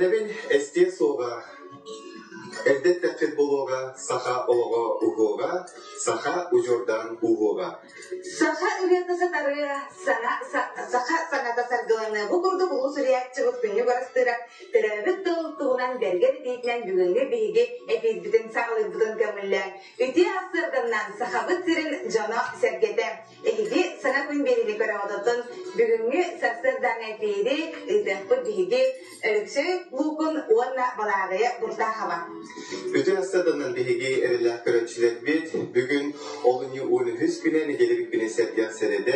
Эрэнэбин эстиэ суоҕа, эрдэ эттэххит буолуоҕа, саха олоҕо уһуоҕа, саха удьуордаан ууһуоҕа. Саха ырыата сатарыа, саҥа, саха саҥата саргыланыа. Бу курдук улуу суруйааччыбыт Күннүк Арастыырап төрөөбүт тыл туһунан бэргэн этиитинэн бүгүҥҥү биһиги эфирбитин саҕалыырбытын көҥүллээн, үтүө сарсыарданнан Сахабыт сирин дьоно-сэргэтэ Эһиги саҥа күн биэриини көрөҕүт бүгүҥҥү сарсыардааҥы эфири ыытыахпыт биһиги Өлөксөй Луукун уонна Балааҕыйа Буртахова. Үтүө сарсыарданан биһиги эрэллээх көрөөччүлэрбит бүгүн олунньу уон үһүс күнэ нэдиэлэбит күнэ сэргэх сэрэдэ.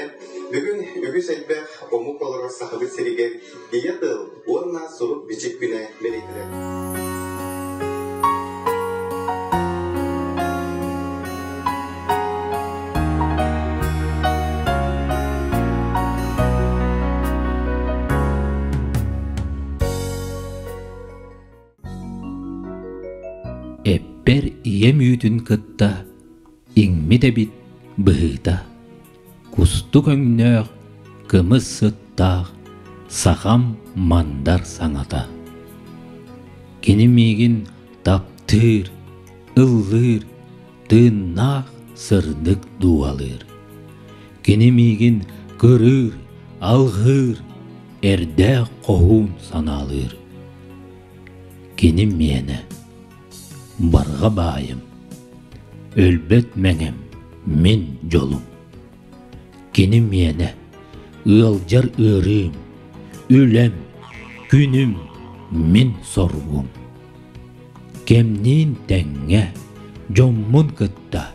Бүгүн үгүс элбэх омук олорор Сахабыт сиригэр Ийэ тыл уонна сурук-бичик күнэ бэлиэтэнэр. Эппэр ийэм үүтүн кытта иҥмит эбит быһыыта Кустук өҥнөөх, кымыс сыттаах сахам мандар саҥата. Кини миигин таптыыр, ыллыыр, тыыннаах сырдык дууһалыыр. Кини миигин кырыыр, алҕыыр, эрдээх хоһуун санаалыыр. Кини миэнэ, барҕа баайым, өлбөт мэҥэм, мин дьолум. Кини миэнэ, ыалдьар ыарыым, үлэм, күнүм, мин соргум. Кэмниин тэҥҥэ, дьоммун кытта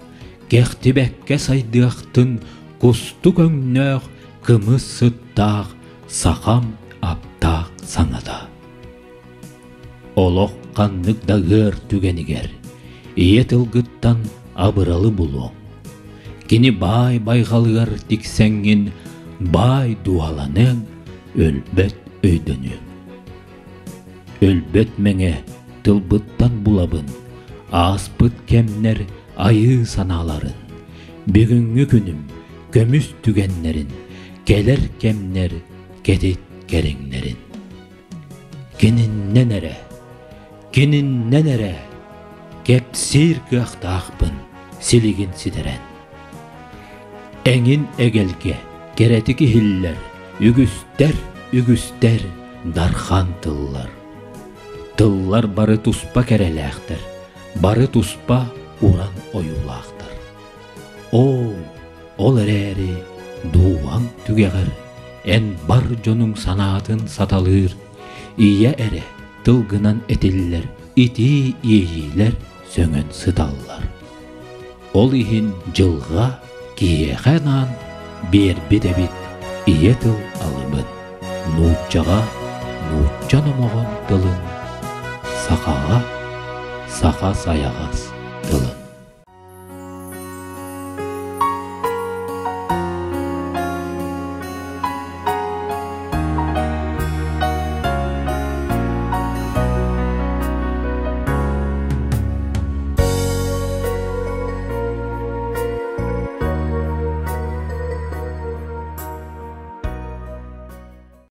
кэхтибэккэ сайдыахтын кустук өҥнөөх кымыс сыттаах сахам аптаах саҥата. Олох ханнык да ыар түгэнигэр ийэ тылгыттан абыралы булуоҥ. Кини баай байҕалыгар тиксэҥҥин баай дууһаланыаҥ, өлбөт өйдөнүөҥ. Өлбөт мэҥэ тылбыттан булабын, ааспыт кэмнэр айыы санааларын, бүгүҥҥү күнүм көмүс түгэннэрин, кэлэр кэмнэр кэтит кэриҥнэрин. Кининнэн эрэ, кининнэн эрэ кэпсиир кыахтаахпын силигин ситэрэн. Эҥин эгэлгэ кэрэтик иһиллэр үгүстэр, үгүстэр дархан тыллар. Тыллар бары туспа кэрэлээхтэр, бары туспа уран ойуулаахтар. Оо, ол эрээри дууһаҥ түгэҕэр эн бар дьонуҥ санаатын саталыыр, ийэ эрэ тылгынан этиллэр итии иэйиилэр сөҥөн сыталлар. Ол иһин дьылҕа киһиэхэ анаан биэрбит эбит ийэ тыл алыбын, нууччаҕа нуучча номоҕон тылын, сахаҕа саха сайаҕас тылын.